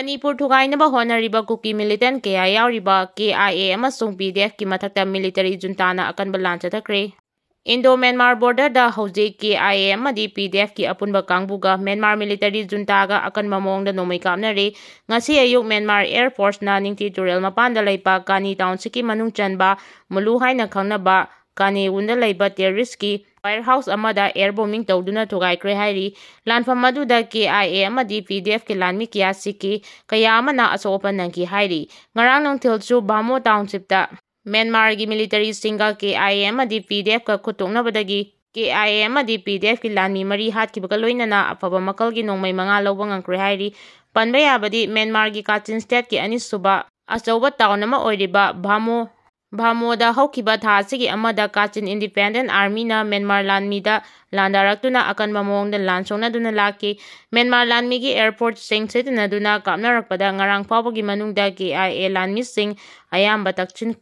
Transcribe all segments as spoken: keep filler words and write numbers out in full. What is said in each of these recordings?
ꯃꯅꯤꯄꯨꯔ ꯊꯨꯒꯥꯏꯅꯕ ꯍꯣꯠꯅꯔꯤꯕ ꯀꯨꯀꯤ militant ꯀꯌꯥ ꯌꯥꯎꯔꯤꯕ K I A ꯑꯃꯁꯨꯡ P D F ꯀꯤ ꯃꯊꯛꯇ military junta ꯅ ꯑꯀꯟꯕ ꯂꯥꯟ ꯆꯠꯊꯈ꯭ꯔꯦ꯫ Indo Myanmar border ꯗ ꯍꯧꯖꯤꯛ K I A ꯑꯃꯗꯤ P D F ꯀꯤ ꯑꯄꯨꯟꯕ ꯀꯥꯡꯕꯨꯒ Myanmar military junta ꯒ ꯑꯀꯟꯕ ꯃꯑꯣꯡꯗ ꯅꯣꯡꯃꯩ ꯀꯥꯞꯅꯔꯤ꯫ ꯉꯁꯤ ꯑꯌꯨꯛ Myanmar Air Force ꯅ ꯅꯤꯡꯊꯤ ꯇꯨꯔꯦꯜ ꯃꯄꯥꯟꯗ ꯂꯩꯕ ꯀꯥꯅꯤ township ꯀꯤ ꯃꯅꯨꯡ ꯆꯟꯕ ꯃꯨꯂꯨ ꯍꯥꯏꯅ ꯈꯪꯅꯕ ꯀꯥꯅꯤ ꯋꯨꯟꯗ ꯂꯩꯕ terrorist ꯀꯤ warehouse ꯑꯃꯗ air bombing ꯇꯧꯗꯨꯅ ꯊꯨꯒꯥꯏꯈ꯭ꯔꯦ ꯍꯥꯏꯔꯤ꯫ ꯂꯥꯟꯐꯝ ꯑꯗꯨꯗ K I A ꯑꯃꯗꯤ P D F ꯀꯤ ꯂꯥꯟꯃꯤ ꯀꯌꯥ ꯁꯤꯈꯤ, ꯀꯌꯥ ꯑꯃꯅ ꯑꯁꯣꯛ ꯑꯄꯟ ꯅꯪꯈꯤ ꯍꯥꯏꯔꯤ꯫ ꯉꯔꯥꯡ ꯅꯨꯡꯊꯤꯜꯁꯨ ꯚꯥꯃꯣ township ꯇ Myanmar ꯒꯤ military ꯁꯤꯡꯒ K I A ꯑꯃꯗꯤ P D F ꯀ ꯈꯨꯠ ꯊꯣꯛꯅꯕꯗꯒꯤ K I A ꯑꯃꯗꯤ P D F ꯀꯤ ꯂꯥꯟꯃꯤ ꯃꯔꯤ ꯍꯥꯠꯈꯤꯕꯒ ꯂꯣꯏꯅꯅ ꯑꯐꯕ ꯃꯈꯜꯒꯤ ꯅꯣꯡꯃꯩ ꯃꯉꯥ ꯂꯧꯕ ꯉꯝꯈ꯭ꯔꯦ ꯍꯥꯏꯔꯤ꯫ ꯄꯟꯕ ꯌꯥꯕꯗꯤ Myanmar ꯒꯤ Kachin state ꯀꯤ ꯑꯅꯤꯁꯨꯕ ꯑꯆꯧꯕ town ꯑꯃ ꯑꯣꯏꯔꯤꯕ ꯚꯥꯃꯣ, ꯚꯥꯃꯣꯗ ꯍꯧꯈꯤꯕ ꯊꯥ ꯑꯁꯤꯒꯤ ꯑꯃꯗ Kachin Independent Army ꯅ Myanmar ꯂꯥꯟꯃꯤꯗ ꯂꯥꯟꯗꯥꯔꯛꯇꯨꯅ ꯑꯀꯟꯕ ꯃꯑꯣꯡꯗ ꯂꯥꯟ ꯁꯣꯛꯅꯗꯨꯅ ꯂꯥꯛꯈꯤ꯫ Myanmar ꯂꯥꯟꯃꯤꯒꯤ airport ꯁꯤꯡ ꯁꯤꯖꯤꯟꯅꯗꯨꯅ ꯀꯥꯞꯅꯔꯛꯄꯗ ꯉꯔꯥꯡ ꯐꯥꯎꯕꯒꯤ ꯃꯅꯨꯡꯗ K I A ꯂꯥꯟꯃꯤꯁꯤꯡ ꯑꯌꯥꯝꯕ ꯇꯛꯁꯤꯟ-,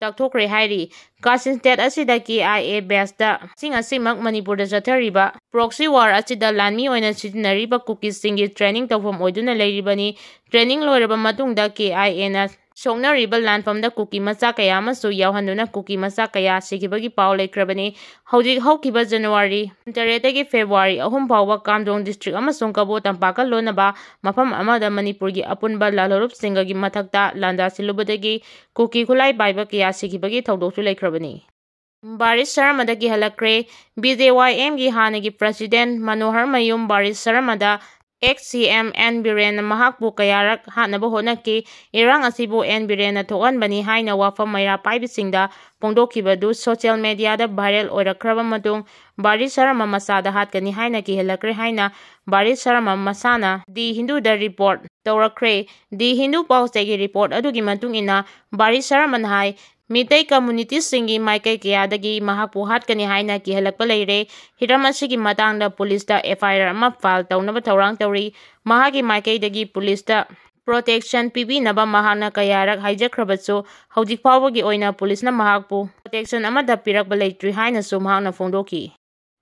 ꯇꯛꯊꯣꯛꯈ꯭ꯔꯦ ꯍꯥꯏꯔꯤ꯫ Kachin state ꯑꯁꯤꯗ K I A base ꯇ ꯁꯤꯡ ꯑꯁꯤꯃꯛ ꯃꯅꯤꯄꯨꯔꯗ ꯆꯠꯊꯔꯤꯕ proxy war ꯑꯁꯤꯗ ꯂꯥꯟꯃꯤ ꯑꯣꯏꯅ ꯁꯤꯖꯤꯟꯅꯔꯤꯕ ꯀꯨꯀꯤꯁꯤꯡꯒꯤ training ꯇꯧꯐꯝ ꯑꯣꯏꯗꯨꯅ ꯂꯩꯔꯤꯕꯅꯤ꯫ Training ꯂꯣꯏꯔꯕ ꯃꯇꯨꯡꯗ K I A ꯅ ꯁꯣꯛꯅꯔꯤꯕ ꯂꯥꯟꯐꯝꯗ ꯀꯨꯀꯤ ꯃꯆꯥ ꯀꯌꯥ ꯑꯃꯁꯨ ꯌꯥꯎꯍꯟꯗꯨꯅ ꯀꯨꯀꯤ ꯃꯆꯥ ꯀꯌꯥ ꯁꯤꯈꯤꯕꯒꯤ ꯄꯥꯎ ꯂꯩꯈ꯭ꯔꯕꯅꯤ꯫ ꯍꯧꯖꯤꯛ ꯍꯧꯈꯤꯕ January ꯇꯔꯦꯠꯇꯒꯤ February ꯑꯍꯨꯝ ꯐꯥꯎꯕ ꯀꯥꯝꯖꯣꯡ district ꯑꯃꯁꯨꯡ ꯀꯕꯣ ꯇꯝꯄꯥꯛꯀ ꯂꯣꯟꯅꯕ ꯃꯐꯝ ꯑꯃꯗ ꯃꯅꯤꯄꯨꯔꯒꯤ ꯑꯄꯨꯟꯕ ꯂꯥꯜꯍꯧꯂꯨꯞꯁꯤꯡꯒꯒꯤ ꯃꯊꯛꯇ ꯂꯥꯟꯗꯥ ꯁꯤꯜꯂꯨꯕꯗꯒꯤ ꯀꯨꯀꯤ ꯈꯨꯠꯂꯥꯏ ꯄꯥꯏꯕ ꯀꯌꯥ ꯁꯤꯈꯤꯕꯒꯤ ꯊꯧꯗꯣꯛꯁꯨ ꯂꯩꯈ꯭ꯔꯕꯅꯤ꯫ ꯕꯥꯔꯤꯁ ꯁꯔꯃꯗ ꯀꯤꯍꯜꯂꯛꯈ꯭ꯔꯦ꯫ B J Y M ꯒꯤ ꯍꯥꯟꯅꯒꯤ president ꯃꯅꯣꯍꯔ ꯃꯌꯨꯝ ꯕꯥꯔꯤꯁ ꯁꯔꯃꯗ ex C M N ꯕꯤꯔꯦꯟꯅ ꯃꯍꯥꯛꯄꯨ ꯀꯌꯥꯔꯛ ꯍꯥꯠꯅꯕ ꯍꯣꯠꯅꯈꯤ꯫ ꯏꯔꯥꯡ ꯑꯁꯤꯕꯨ N ꯕꯤꯔꯦꯟꯅ ꯊꯣꯛꯍꯟꯕꯅꯤ ꯍꯥꯏꯅ ꯋꯥꯐꯝ ꯃꯩꯔꯥ ꯄꯥꯏꯕꯁꯤꯡꯗ ꯐꯣꯡꯗꯣꯛꯈꯤꯕꯗꯨ social media ꯗ viral ꯑꯣꯏꯔꯛꯈ꯭ꯔꯕ ꯃꯇꯨꯡ ꯕꯥꯔꯤꯁ ꯁꯔꯃ ꯃꯁꯥꯗ ꯍꯥꯠꯀꯅꯤ ꯍꯥꯏꯅ ꯀꯤꯍꯜꯂꯛꯈ꯭ꯔꯦ ꯍꯥꯏꯅ ꯕꯥꯔꯤꯁ ꯁꯔꯃ ꯃꯁꯥꯅ The Hindu the report ꯇꯧꯔꯛꯈ꯭ꯔꯦ꯫ The Hindu ꯄꯥꯎꯆꯦꯒꯤ report ꯑꯗꯨꯒꯤ ꯃꯇꯨꯡ ꯏꯟꯅ ꯕꯥꯔꯤꯁ ꯁꯔꯃꯅ ꯍꯥꯏ, ꯃꯤꯇꯩ community ꯁꯤꯡꯒꯤ ꯃꯥꯏꯀꯩ ꯀꯌꯥꯗꯒꯤ ꯃꯍꯥꯛꯄꯨ ꯍꯥꯠꯀꯅꯤ ꯍꯥꯏꯅ ꯀꯤꯍꯜꯂꯛꯄ ꯂꯩꯔꯦ꯫ ꯍꯤꯔꯝ ꯑꯁꯤꯒꯤ ꯃꯇꯥꯡꯗ ꯄꯨꯂꯤꯁꯇ F I R ꯑꯃ file ꯇꯧꯅꯕ ꯊꯧꯔꯥꯡ ꯇꯧꯔꯤ꯫ ꯃꯍꯥꯛꯀꯤ ꯃꯥꯏꯀꯩꯗꯒꯤ ꯄꯨꯂꯤꯁꯇ protection ꯄꯤꯕꯤꯅꯕ ꯃꯍꯥꯛꯅ ꯀꯌꯥꯔꯛ ꯍꯥꯏꯖꯈ꯭ꯔꯕꯁꯨ, ꯍꯧꯖꯤꯛ ꯐꯥꯎꯕꯒꯤ ꯑꯣꯏꯅ ꯄꯨꯂꯤꯁꯅ ꯃꯍꯥꯛꯄꯨ protection ꯑꯃꯠꯇ ꯄꯤꯔꯛꯄ ꯂꯩꯇ꯭ꯔꯤ ꯍꯥꯏꯅꯁꯨ ꯃꯍꯥꯛꯅ ꯐꯣꯡꯗꯣꯛꯈꯤ꯫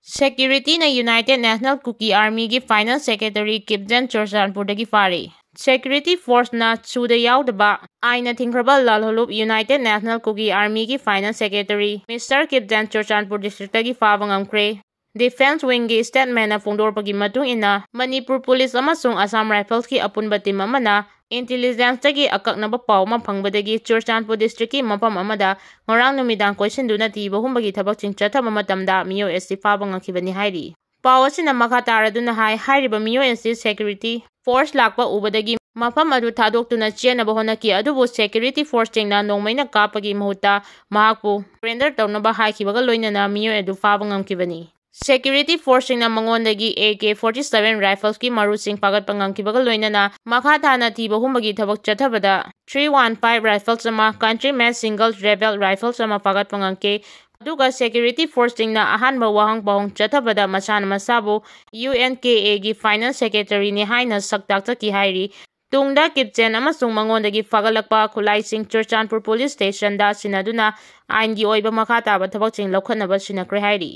Security ꯅ United National Kuki Army ꯒꯤ Final Secretary ꯀꯤꯞꯖꯟ ꯆꯨꯔꯆꯥꯟꯄꯨꯔꯗꯒꯤ ꯐꯥꯔꯦ꯫ Security Forceꯅ ꯁꯨꯗ ꯌꯥꯎꯗꯕ ꯑꯥꯏꯟꯅ ꯊꯤꯡꯈ꯭ꯔꯕ ꯂꯥꯜꯍꯧꯂꯨꯞ United National Kuki Armyꯒꯤ Finance Secretary Mister Kipgen Churachandpur districtꯇꯒꯤ ꯐꯥꯕ ꯉꯝꯈ꯭ꯔꯦ꯫ Defence Wingꯒꯤ statementꯅ ꯐꯣꯡꯗꯣꯔꯛꯄꯒꯤ ꯃꯇꯨꯡ ꯏꯟꯅ, ꯃꯅꯤꯄꯨꯔ Police ꯑꯃꯁꯨꯡ Assam Riflesꯀꯤ ꯑꯄꯨꯟꯕ team ꯑꯃꯅ intelligenceꯇꯒꯤ ꯑꯀꯛꯅꯕ ꯄꯥꯎ ꯑꯃ ꯐꯪꯕꯗꯒꯤ ꯆꯨꯔꯆꯥꯟꯄꯨꯔ districtꯀꯤ ꯃꯐꯝ ꯑꯃꯗ ꯉꯔꯥꯡ ꯅꯨꯃꯤꯗꯥꯡ ꯀꯣꯏꯁꯤꯟꯗꯨꯅ ꯊꯤꯕ ꯍꯨꯝꯕꯒꯤ ꯊꯕꯛꯁꯤꯡ ꯆꯠꯊꯕ ꯃꯇꯝꯗ ꯃꯤꯑꯣꯏ ꯑꯁꯤ ꯐꯥꯕ ꯉꯝꯈꯤꯕꯅꯤ ꯍꯥꯏꯔꯤ꯫ ꯄꯥꯎ ꯑꯁꯤꯅ ꯃꯈꯥ ꯇꯥꯔꯗꯨꯅ ꯍꯥꯏ, ꯍꯥꯏꯔꯤꯕ ꯃꯤꯑꯣꯏ ꯑꯁꯤ Security Force ꯂꯥꯛꯄ ꯎꯕꯗꯒꯤ ꯃꯐꯝ ꯑꯗꯨ ꯊꯥꯗꯣꯛꯇꯨꯅ ꯆꯦꯟꯅꯕ ꯍꯣꯠꯅꯈꯤ, ꯑꯗꯨꯕꯨ Security Forceꯁꯤꯡꯅ ꯅꯣꯡꯃꯩꯅ ꯀꯥꯞꯄꯒꯤ ꯃꯍꯨꯠꯇ ꯃꯍꯥꯛꯄꯨ surrender ꯇꯧꯅꯕ ꯍꯥꯏꯈꯤꯕꯒ ꯂꯣꯏꯅꯅ ꯃꯤꯑꯣꯏ ꯑꯗꯨ ꯐꯥꯕ ꯉꯝꯈꯤꯕꯅꯤ꯫ Security Forceꯁꯤꯡꯅ ꯃꯉꯣꯟꯗꯒꯤ AK forty seven riflesꯀꯤ ꯃꯔꯨꯁꯤꯡ ꯐꯥꯒꯠꯄ ꯉꯝꯈꯤꯕꯒ ꯂꯣꯏꯅꯅ ꯃꯈꯥ ꯇꯥꯅ ꯊꯤꯕ ꯍꯨꯝꯕꯒꯤ ꯊꯕꯛ ꯆꯠꯊꯕꯗ three one five rifles ꯑꯃ, country made single barrel rifles ꯑꯃ ꯐꯥꯒꯠꯄ ꯉꯝꯈꯤ꯫ ꯑꯗꯨꯒ Security Forceꯁꯤꯡꯅ ꯑꯍꯥꯟꯕ ꯋꯥꯍꯪ ꯄꯥꯎꯍꯪ ꯆꯠꯊꯕꯗ ꯃꯁꯥꯅ ꯃꯁꯥꯕꯨ UNKAꯒꯤ Finance Secretaryꯅꯤ ꯍꯥꯏꯅ ꯁꯛ ꯇꯥꯛꯆꯈꯤ ꯍꯥꯏꯔꯤ꯫ ꯇꯨꯡꯗ Kipgen ꯑꯃꯁꯨꯡ ꯃꯉꯣꯟꯗꯒꯤ ꯐꯥꯒꯠꯂꯛꯄ ꯈꯨꯠꯂꯥꯏꯁꯤꯡ ꯆꯨꯔꯆꯥꯟꯄꯨꯔ Police Stationꯗ ꯁꯤꯟꯅꯗꯨꯅ ꯑꯥꯏꯟꯒꯤ ꯑꯣꯏꯕ ꯃꯈꯥ ꯇꯥꯕ ꯊꯕꯛꯁꯤꯡ ꯂꯧꯈꯠꯅꯕ ꯁꯤꯟꯅꯈ꯭ꯔꯦ ꯍꯥꯏꯔꯤ꯫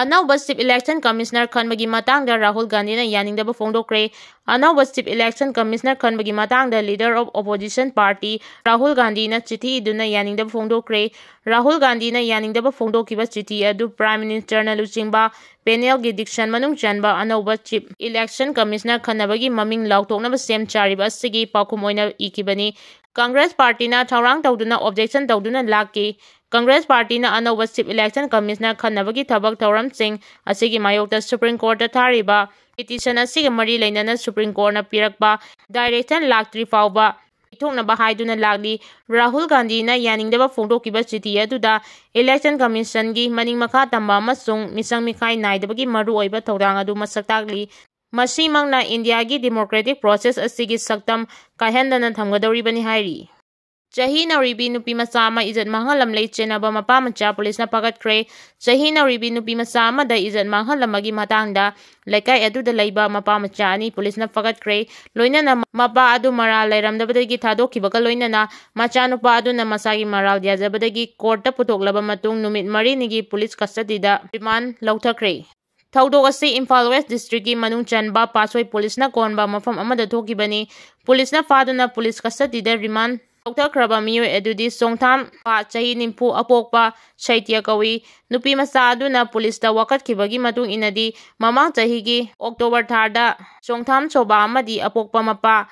ꯑꯅꯧꯕ Chief Election Commissioner ꯈꯟꯕꯒꯤ ꯃꯇꯥꯡꯗ ꯔꯥꯍꯨꯜ ꯒꯥꯟꯙꯤꯅ ꯌꯥꯅꯤꯡꯗꯕ ꯐꯣꯡꯗꯣꯛꯈ꯭ꯔꯦ꯫ ꯑꯅꯧꯕ Chief Election Commissioner ꯈꯟꯕꯒꯤ ꯃꯇꯥꯡꯗ Leader of Opposition Party Rahul ꯒꯥꯟꯙꯤꯅ ꯆꯤꯊꯤ ꯏꯗꯨꯅ ꯌꯥꯅꯤꯡꯗꯕ ꯐꯣꯡꯗꯣꯛꯈ꯭ꯔꯦ꯫ ꯔꯥꯍꯨꯜ ꯒꯥꯟꯙꯤꯅ ꯌꯥꯅꯤꯡꯗꯕ ꯐꯣꯡꯗꯣꯛꯈꯤꯕ ꯆꯤꯊꯤ ꯑꯗꯨ Prime Ministerꯅ ꯂꯨꯆꯤꯡꯕ panelꯒꯤ decision ꯃꯅꯨꯡ ꯆꯟꯕ ꯑꯅꯧꯕ Chief Election Commissioner ꯈꯟꯅꯕꯒꯤ ꯃꯃꯤꯡ ꯂꯥꯎꯊꯣꯛꯅꯕ ꯁꯦꯝ ꯁꯥꯔꯤꯕ ꯑꯁꯤꯒꯤ ꯄꯥꯎꯈꯨꯝ ꯑꯣꯏꯅ ꯏꯈꯤꯕꯅꯤ꯫ Congress Partyꯅ ꯊꯧꯔꯥꯡ ꯇꯧꯗꯨꯅ objection ꯇꯧꯗꯨꯅ ꯂꯥꯛꯈꯤ꯫ Congress Partyꯅ ꯑꯅꯧꯕ Chief Election Commissioner ꯈꯟꯅꯕꯒꯤ ꯊꯕꯛ ꯊꯧꯔꯝꯁꯤꯡ ꯑꯁꯤꯒꯤ ꯃꯥꯌꯣꯛꯇ Supreme Courtꯇ ꯊꯥꯔꯤꯕ petition ꯑꯁꯤꯒ ꯃꯔꯤ ꯂꯩꯅꯅ Supreme Courtꯅ ꯄꯤꯔꯛꯄ direction ꯂꯥꯛꯇ꯭ꯔꯤ ꯐꯥꯎꯕ ꯄꯤꯊꯣꯛꯅꯕ ꯍꯥꯏꯗꯨꯅ ꯂꯥꯛꯂꯤ꯫ ꯔꯥꯍꯨꯜ ꯒꯥꯟꯙꯤꯅ ꯌꯥꯅꯤꯡꯗꯕ ꯐꯣꯡꯗꯣꯛꯈꯤꯕ ꯆꯤꯊꯤ ꯑꯗꯨꯗ Election Commissionꯒꯤ ꯃꯅꯤꯡ ꯃꯈꯥ ꯇꯝꯕ ꯑꯃꯁꯨꯡ ꯃꯤꯆꯪ ꯃꯤꯈꯥꯏ ꯅꯥꯏꯗꯕꯒꯤ ꯃꯔꯨꯑꯣꯏꯕ ꯊꯧꯗꯥꯡ ꯑꯗꯨ ꯃꯁꯛ ꯇꯥꯛꯂꯤ꯫ ꯃꯁꯤꯃꯛꯅ Indiaꯒꯤ democratic process ꯑꯁꯤꯒꯤ ꯁꯛꯇꯝ ꯀꯥꯏꯍꯟꯗꯅ ꯊꯝꯒꯗꯧꯔꯤꯕꯅꯤ ꯍꯥꯏꯔꯤ꯫ ꯆꯍꯤ ꯅꯧꯔꯤꯕꯤ ꯅꯨꯄꯤ ꯃꯆꯥ ꯑꯃ ꯏꯖꯠ ꯃꯥꯡꯍꯜꯂꯝꯂꯦ ꯆꯦꯟꯅꯕ ꯃꯄꯥ ꯃꯆꯥ ꯄꯨꯂꯤꯁꯅ ꯐꯥꯒꯠꯈ꯭ꯔꯦ꯫ ꯆꯍꯤ ꯅꯧꯔꯤꯕꯤ ꯅꯨꯄꯤ ꯃꯆꯥ ꯑꯃꯗ ꯏꯖꯠ ꯃꯥꯡꯍꯜꯂꯝꯕꯒꯤ ꯃꯇꯥꯡꯗ ꯂꯩꯀꯥꯏ ꯑꯗꯨꯗ ꯂꯩꯕ ꯃꯄꯥ ꯃꯆꯥ ꯑꯅꯤ ꯄꯨꯂꯤꯁꯅ ꯐꯥꯒꯠꯈ꯭ꯔꯦ꯫ ꯂꯣꯏꯅꯅ ꯃꯄꯥ ꯑꯗꯨ ꯃꯔꯥꯜ ꯂꯩꯔꯝꯗꯕꯗꯒꯤ ꯊꯥꯗꯣꯛꯈꯤꯕꯒ ꯂꯣꯏꯅꯅ ꯃꯆꯥꯅꯨꯄꯥ ꯑꯗꯨꯅ ꯃꯁꯥꯒꯤ ꯃꯔꯥꯜ ꯌꯥꯖꯕꯗꯒꯤ courtꯇ ꯄꯨꯊꯣꯛꯂꯕ ꯃꯇꯨꯡ ꯅꯨꯃꯤꯠ ꯃꯔꯤꯅꯤꯒꯤ ꯄꯨꯂꯤꯁ custodyꯗ remand ꯂꯧꯊꯈ꯭ꯔꯦ꯫ ꯊꯧꯗꯣꯛ ꯑꯁꯤ ꯏꯝꯐꯥꯜ ꯋꯦꯁ ꯗꯤꯁꯇ꯭ꯔꯤꯛꯀꯤ ꯃꯅꯨꯡ ꯆꯟꯕ ꯄꯥꯠꯁꯣꯏ ꯄꯨꯂꯤꯁꯅ ꯀꯣꯟꯕ ꯃꯐꯝ ꯑꯃꯗ ꯊꯣꯛꯈꯤꯕꯅꯤ꯫ ꯄꯨꯂꯤꯁꯅ ꯐꯥꯗꯨꯅ ꯄꯨꯂꯤꯁ ꯀꯁꯇꯗꯤꯗ ꯔꯤꯃꯥꯟ ꯂꯧꯊꯈ꯭ꯔꯕ ꯃꯤꯑꯣꯏ ꯑꯗꯨꯗꯤ ꯆꯣꯡꯊꯥꯝ ꯄꯥ, ꯆꯍꯤ ꯅꯤꯐꯨ, ꯑꯄꯣꯛꯄ ꯁꯩꯇ꯭ꯌ ꯀꯧꯏ꯫ ꯅꯨꯄꯤ ꯃꯆꯥ ꯑꯗꯨꯅ ꯄꯨꯂꯤꯁꯇ ꯋꯥꯀꯠꯈꯤꯕꯒꯤ ꯃꯇꯨꯡ ꯏꯟꯅꯗꯤ, ꯃꯃꯥꯡ ꯆꯍꯤꯒꯤ ꯑꯣꯛꯇꯣꯕꯔ ꯊꯥꯗ ꯆꯣꯡꯊꯥꯝ ꯁꯣꯕꯥ ꯑꯃꯗꯤ ꯑꯄꯣꯛꯄ ꯃꯄꯥ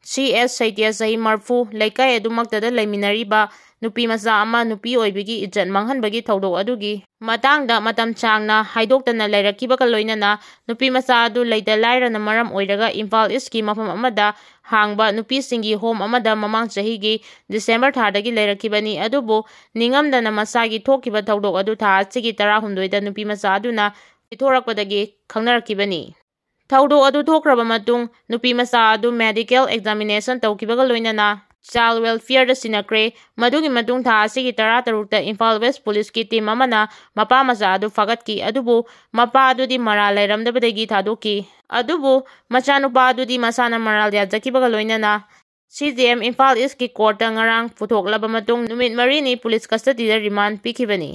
ꯁꯤ ꯑꯦꯁ ꯁꯩꯇ꯭ꯌ, ꯆꯍꯤ ꯃꯔꯤꯐꯨ, ꯂꯩꯀꯥꯏ ꯑꯗꯨꯃꯛꯇꯗ ꯂꯩꯃꯤꯟꯅꯔꯤꯕ ꯅꯨꯄꯤ ꯃꯆꯥ ꯑꯃ ꯅꯨꯄꯤ ꯑꯣꯏꯕꯒꯤ ꯏꯖꯠ ꯃꯥꯡꯍꯟꯕꯒꯤ ꯊꯧꯗꯣꯛ ꯑꯗꯨꯒꯤ ꯃꯇꯥꯡꯗ ꯃꯇꯝ ꯁꯥꯡꯅ ꯍꯥꯏꯗꯣꯛꯇꯅ ꯂꯩꯔꯛꯈꯤꯕꯒ ꯂꯣꯏꯅꯅ, ꯅꯨꯄꯤ ꯃꯆꯥ ꯑꯗꯨ ꯂꯩꯇ ꯂꯥꯏꯔꯅ ꯃꯔꯝ ꯑꯣꯏꯔꯒ ꯏꯝꯐꯥꯜ ꯏꯁꯀꯤ ꯃꯐꯝ ꯑꯃꯗ ꯍꯥꯡꯕ ꯅꯨꯄꯤꯁꯤꯡꯒꯤ ꯍꯣꯝ ꯑꯃꯗ ꯃꯃꯥꯡ ꯆꯍꯤꯒꯤ ꯗꯤꯁꯦꯝꯕꯔ ꯊꯥꯗꯒꯤ ꯂꯩꯔꯛꯈꯤꯕꯅꯤ꯫ ꯑꯗꯨꯕꯨ ꯅꯤꯡꯉꯝꯗꯅ ꯃꯁꯥꯒꯤ ꯊꯣꯛꯈꯤꯕ ꯊꯧꯗꯣꯛ ꯑꯗꯨ ꯊꯥ ꯑꯁꯤꯒꯤ ꯇꯔꯥꯍꯨꯝꯗꯣꯏꯗ ꯅꯨꯄꯤ ꯃꯆꯥ ꯑꯗꯨꯅ ꯄꯤꯊꯣꯔꯛꯄꯗꯒꯤ ꯈꯪꯅꯔꯛꯈꯤꯕꯅꯤ꯫ ꯊꯧꯗꯣꯛ ꯑꯗꯨ ꯊꯣꯛꯈ꯭ꯔꯕ ꯃꯇꯨꯡ, ꯅꯨꯄꯤ ꯃꯆꯥ ꯑꯗꯨ ꯃꯦꯗꯤꯀꯦꯜ ꯑꯦꯛꯖꯥꯃꯤꯅꯦꯁꯟ ꯇꯧꯈꯤꯕꯒ ꯂꯣꯏꯅꯅ ꯆꯥꯏꯜ ꯋꯦꯜꯐꯤꯌꯔꯗ ꯁꯤꯟꯅꯈ꯭ꯔꯦ꯫ ꯃꯗꯨꯒꯤ ꯃꯇꯨꯡ ꯊꯥ ꯑꯁꯤꯒꯤ ꯇꯔꯥꯇꯔꯨꯛꯇ ꯏꯝꯐꯥꯜ ꯋꯦꯁ ꯄꯨꯂꯤꯁꯀꯤ ꯇꯤꯝ ꯑꯃꯅ ꯃꯄꯥ ꯃꯆꯥ ꯑꯗꯨ ꯐꯥꯒꯠꯈꯤ꯫ ꯑꯗꯨꯕꯨ ꯃꯄꯥ ꯑꯗꯨꯗꯤ ꯃꯔꯥꯜ ꯂꯩꯔꯝꯗꯕꯗꯒꯤ ꯊꯥꯗꯣꯛꯈꯤ꯫ ꯑꯗꯨꯕꯨ ꯃꯆꯥꯅꯨꯄꯥ ꯑꯗꯨꯗꯤ ꯃꯁꯥꯅ ꯃꯔꯥꯜ ꯌꯥꯖꯈꯤꯕꯒ ꯂꯣꯏꯅꯅ ꯁꯤ ꯖꯤ ꯑꯦꯝ ꯏꯝꯐꯥꯜ ꯏꯁꯀꯤ ꯀꯣꯔꯠꯇ ꯉꯔꯥꯡ ꯄꯨꯊꯣꯛꯂꯕ ꯃꯇꯨꯡ, ꯅꯨꯃꯤꯠ ꯃꯔꯤꯅꯤ ꯄꯨꯂꯤꯁ ꯀꯁꯇꯗꯤꯗ ꯔꯤꯃꯥꯟ ꯄꯤꯈꯤꯕꯅꯤ꯫